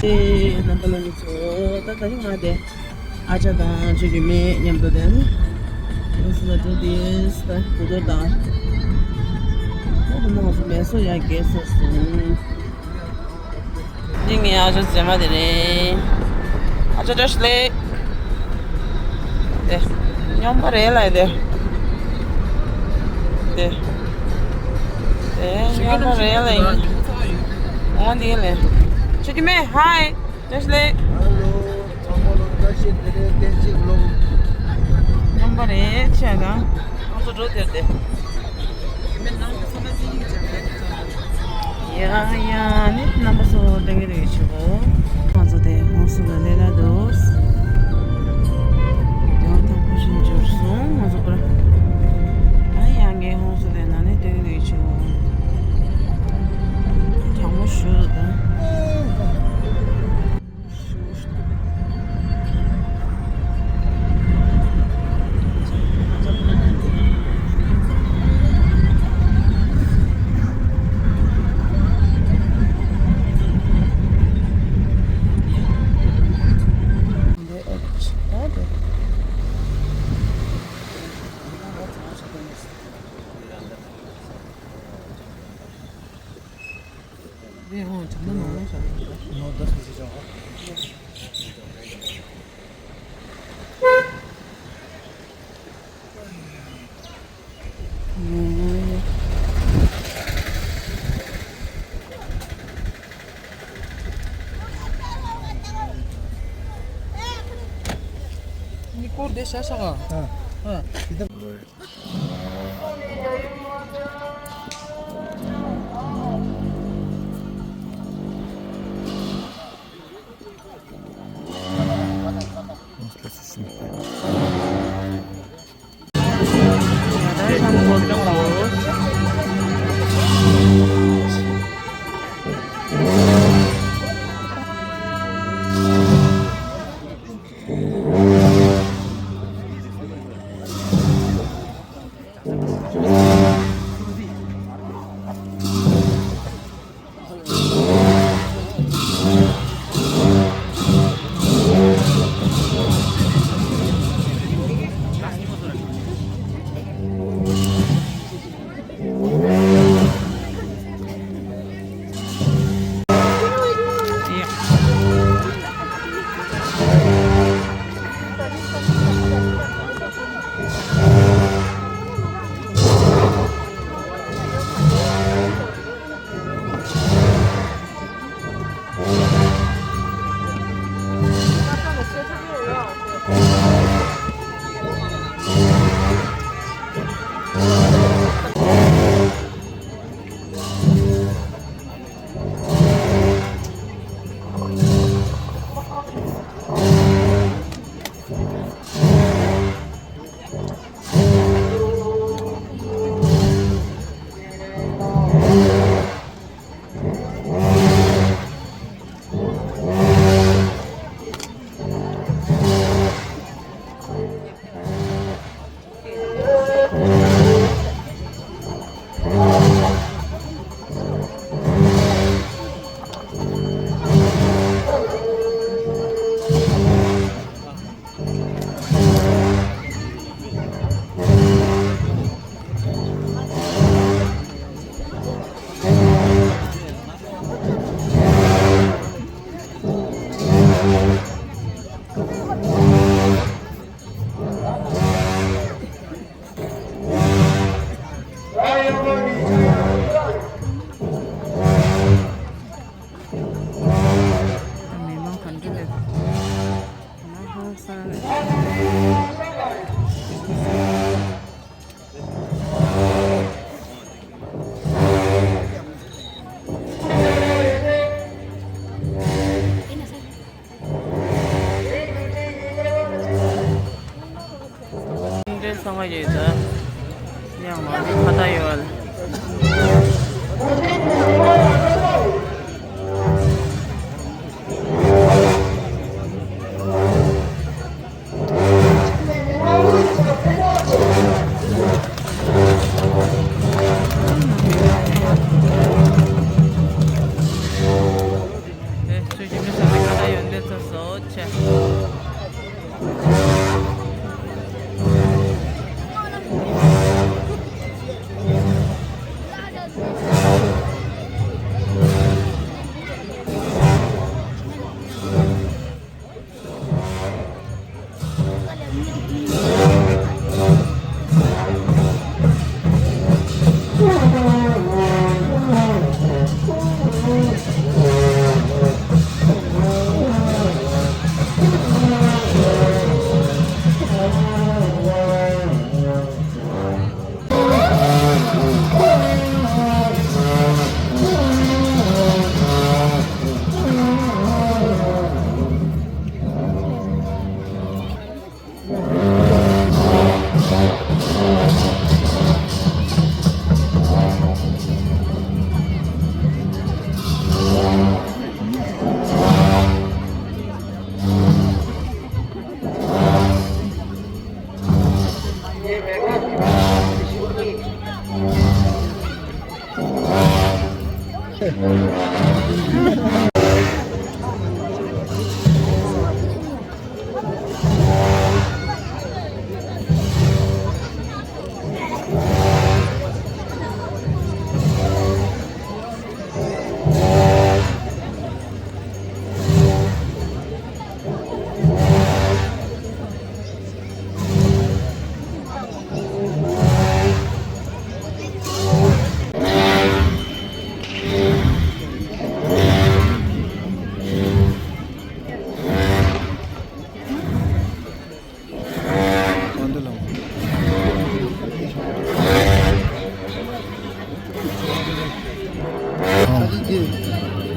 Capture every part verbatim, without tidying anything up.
ཨེ། རྣམ་པ་ལྷན་རྒྱས་ཚོ། ད་དེ་རིང་ང་དེ་ཨ་ཅག་དང་ཆོས་སྐྱིད་མེད་མཉམ་དུ་དེ་ནི་ཡོང་སོང་། ད་དེ་དེ་ད་གོ་ཐོས་དང་ད་དེ་ནང་སུ་མེད་སོ་ཡ་རྒྱལ་སོ་སོང་། འདི་ངའི་ཨ་ཅག་མཛེས་མ་དེ་རེད། ཨ་ཅག་བཀྲ་ཤིས་ལེགས། དེ་སྨྱོན་པ་རེད་ལ་དེ། དེ་དེ་སྨྱོན་པ་རེད་ལ་ཡིན། འོ་འདི་ལས། ཆོས་སྐྱིད་མེད། ཧའི། བཀྲ་ཤིས་ལེགས། ཧ་ལོ། ཚང་མ་ལ་བཀྲ་ཤིས་བདེ་ལེགས་བསྟན་འཛིན་ལོ། སྨྱོན་པ་རེད་ཆེ་གང་། ཁོང་ཚོ་འགྲོ་དེར་དེ། ཡ་ཡ་ནི་རྣམ་པ་ཚོ་ལྟ་གི་རེད་ཆོག་ང་ཚོ་དེ་ཧོང་སུ་ལ་ལས་ལ་འདུག་ཡང་དང་པོ་ཞིག་འབྱོར་སོང་ང་ཚོ་པར། ཨ་ཡ་ངའི་ཧོང་སུ་དེ་ན་ནི་ལྟ་གི་རེད་ཆོག་གྲང་མོ་ཞུ་དང་། ནི་སྐོར་དེ་ཤ་ཤ་ག་ཨ། ཨ། མི་མང་ག་འདྲ་རེད། ང་ཧང་སང་རེད། འདྲེ་ཚང་མ་ཡོད་ད། ཡང་མ་རེད་ཁ་ད་ཡོད་ལ། ཨེ། ཁྱོད་ཀྱི་མི་ཚང་མ་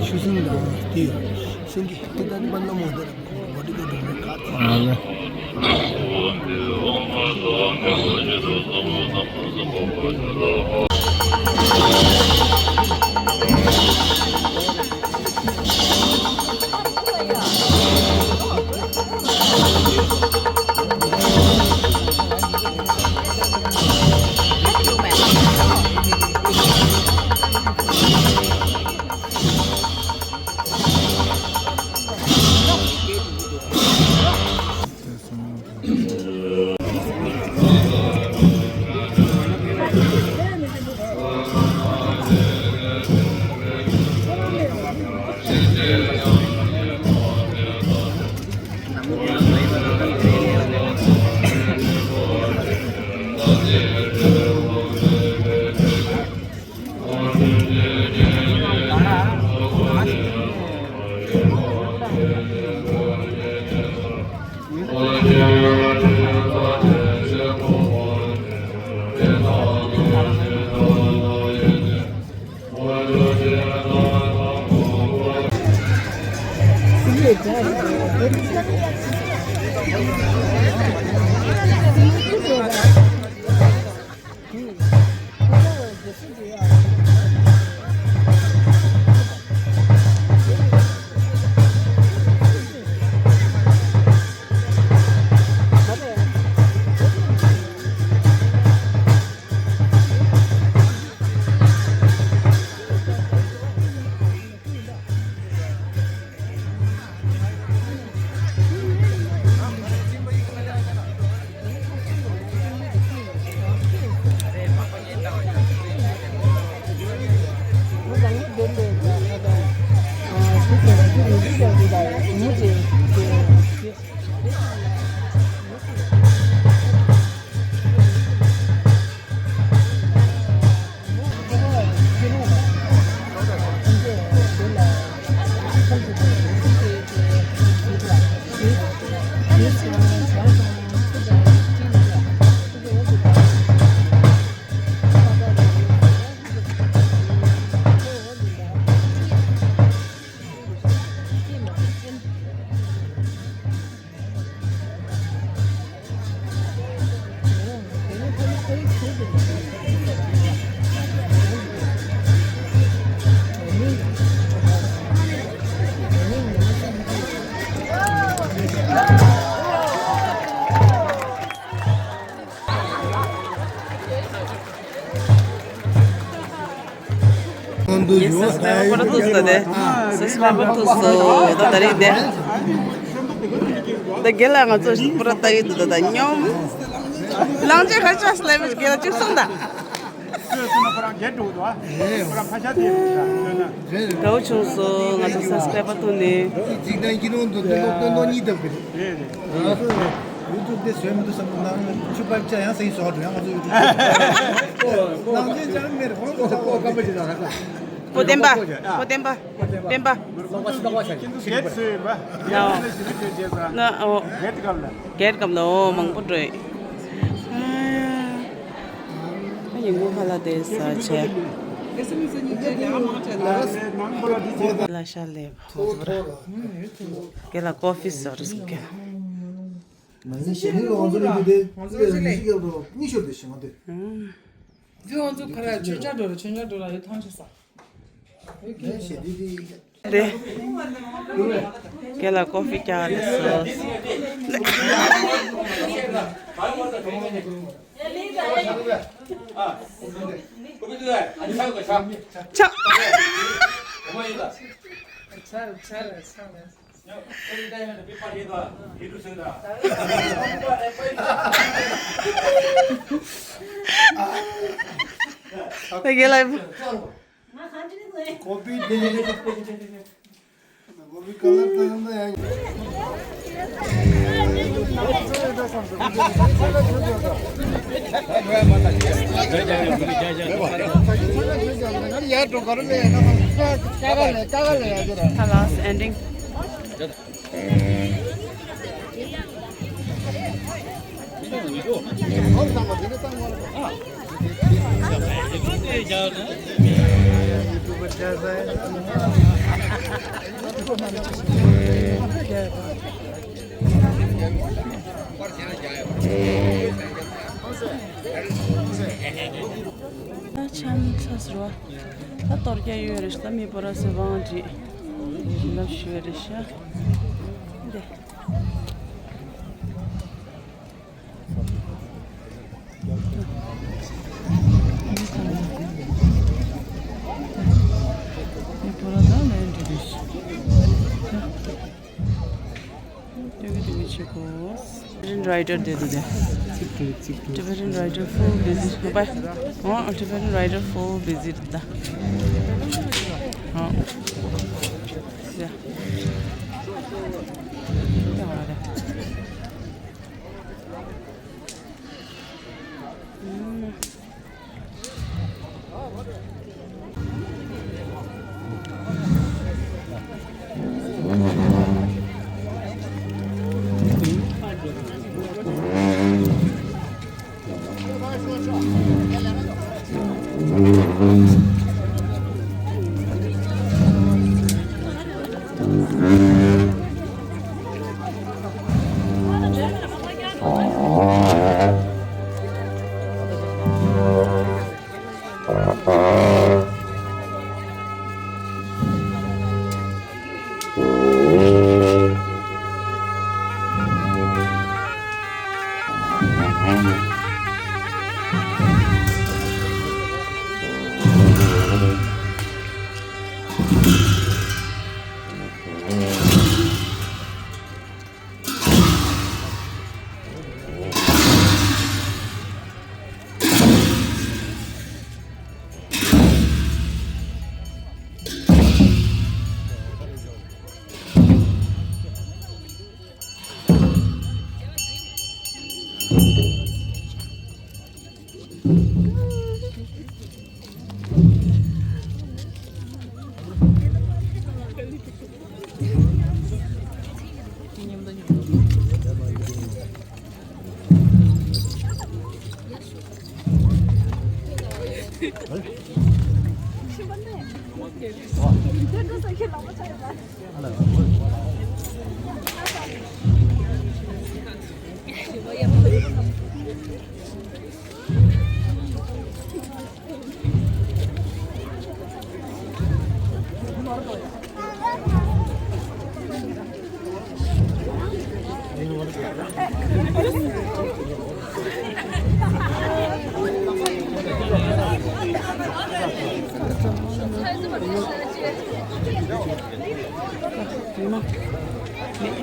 ཆུ་སྲིན་དང་དེ་སེང་གེ་དེ་ལྟ་བུ་སྣ་མང་དེ་ར་མོ་ཏི་ཀ་འགྲོ་མི་ཁག་ཅིག་ཨ་ལེ། ཡེ་སི་སབ་སི་ཀ་རའེ་བར་ཐུག་སོང་དེ། སབ་སི་ཀ་རའེ་བར་ཐུག་སོང་ད་ད་རེས་དེ། ད་རྒན་ལགས་ང་ཚོ་པུ་ར་ལྟ་ཡི་འདུག་ད་ད་སྙོམས། ལང་ཅེ་ཁ་ཆ་སི་ལེ་བི་ཅི་རྒན་ལགས་བཅུ་གསུམ་ད། ཁོ་རང་བརྒྱད་འགྲོ་འདུག་ཨ། ཁོ་རང་ཕ་ཤ་དེ་རེད། དགའ་བོ་བྱུང་སོང་ང་ཚོ་སབ་སི་ཀ་རའེ་བར་ཐུག་ནས། འཇིག་རྟེན་སྐྱིད་སྡུག་འདུག་སྟོན་ཐོག་སྟོན་ཐོག་གཉིས་ལྡབ་གི་རེད། རེད་རེད། ཡུ་ཊུབ་དེ་བཟོས་མི་འདུག་བསམ་གི་ནང་ཆུ་པར་ཆ་ཡང་སེང་ཞོག་འགྲོ་ཡང་ང་ཚོ་ཡུ་ཊུབ་ནང་ཆེན་ཅང་མེད་རེད་ཁོང་ཚོ་ཆ་བོ་ཀམ་པ་ཅི་ལ་ར་ཀ། པོ་བསྟན་པ། པོ་བསྟན་པ། བསྟན་པ། ཁྱེད་ཚོ་སྐད་བཟོས་ཡིན་པ། ཡང་ན་ཞི་བདེ་བྱས་ས། ན་ཨོ། སྐད་སྐབས་ལ། སྐད་སྐབས་ལ་ཨོ་མང་པོ་འགྲོ་ཡི། ཨ་ཡིན་གོ་ཁ་ལ་དེ་ས་ཆེ། ལ་ཤ་ལེབ། ཁྱེད་ལ་ཀོ་ཧྥི་བཟོ་རེ་ཟེར་གི། ང་ཚོ་ཞལ་ནས་ལོག་ང་ཚོ་ལས་འགུལ་དེ་ང་ཚོ་ལས་ཤིག་སྐྱབས་རོགས་གཉིས་ཤོར་དེ་ཞིག་ང་དེ། འདི་ང་ཚོ་ག་རེ་མཆོད་ཆ་འགྲོ་ར་མཆོད་ཆ་འགྲོ་ར་ཡོད་ཐང་ཆད་ས། ལས་ཞལ་འདི་དེ། རེད། ཁྱེད་ལ་ཀོ་ཧྥི་བཀྱག་ནས་སོ། ཆག་ད་ག་ལ། ཀོ་པི་དེ། ཀོ་པི་ཀ་ལར་དང་ཡང་། Hello, ending. ད་ཆམ་ཚ་ཟེར་བ། ད་གཏོར་རྒྱག་ཡོད་རེད་ཤག་མི་པོ་ར་སེ་བང་བྲིས། ལབ་ཞུ་ཡོད་རེད་ཤག་འདི། མི་པོ་ར་ད་ལན་བྲིས་རེད་ཤག་སྟོན་གི་སྟོན་གི་བྱེད་དགོས། Tibetan writer དེ་དུ་དེ། Tibetan writer full visit. Bye. Oh, Tibetan writer full visit ད། Oh. Yeah.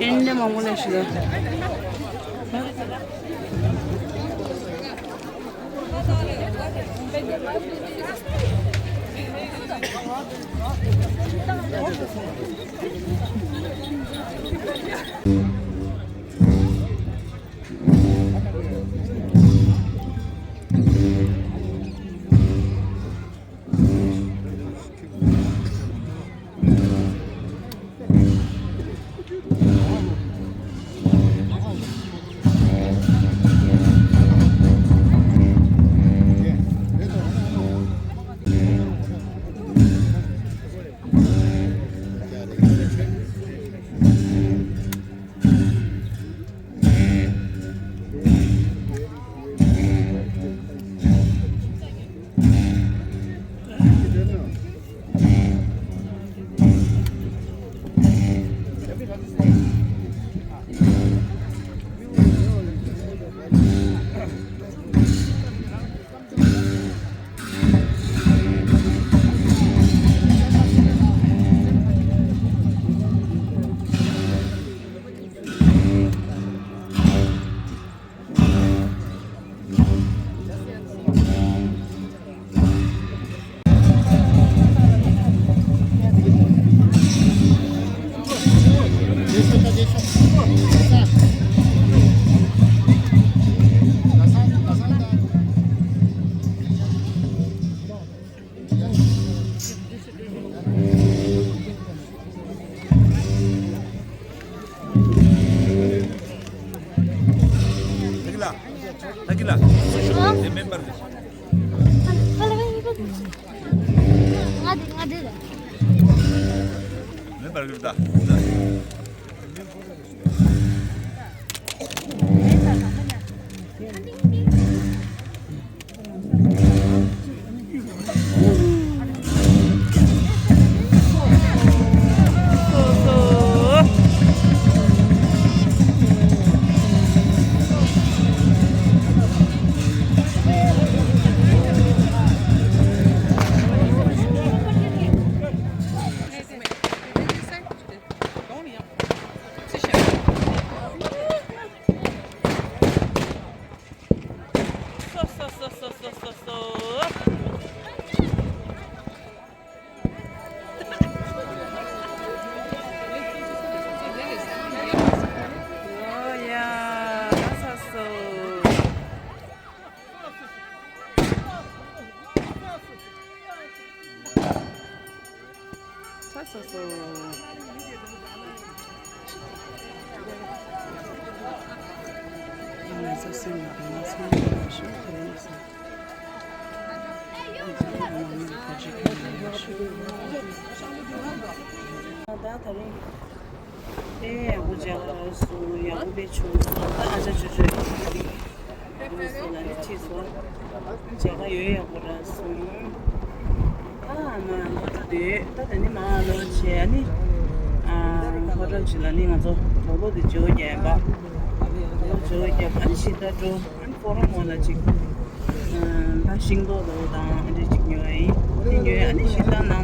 ཨེ་འདྲ་མང་པོ་ལས་ཤི་ལ། ཐ་ཀི་ལ། ཐ་ཀི་ལ། ཨ། དེ་མེམ་བར་གི། ང་དེ་ང་དེ་རེད། མེམ་བར་གི་ད། ཚ་སོ་སོ། ང་ཚོ་སེམས་ལ་རང་ཚང་མ་ཤོག་དེ་རིང་སང་། ང་ཚོ་རང་ཉིད་ཁ་ཅིག་གི་ཡོད་ཤོག་ད་ད་རིང་དཔེ་ཡག་པོ་མཇལ་ཁ་རག་སོང་། ཡག་པོ་དཔེ་བྱུང་སོང་། ད་ཨ་ཅག་ཅོ་ཅོ་ཡིན། ང་ཚོ་ལ་ནི་ཁྲིད་སོང་། མཇལ་ཁ་ཡོད་ཡག་པོ་རག་སོང་། ཨ་མ་ཧོ་ཊལ་དེ་ད་ད་ནི་མ་ལོ་བྱས་ནི། ཨ་ཧོ་ཊལ་ཅིག་ལ་ནི་ང་ཚོ་གྲོགས་པོ་དེ་ཇོ་རྒྱལ་པ། ཇོ་རྒྱལ་པ་ཨ་ནི་ཤི་ད་འགྲོ། ཨ་ནི་ཕོ་རོང་ངོ་ལ་ཅིག་ཨ་ད་ཤིང་ཏོག་དང་ཨ་འདྲ་ཅིག་ཉོ་ཡ་ཡིན། དེ་ཉོ་ཡ་ཨ་ནི་ཤི་ད་ནང་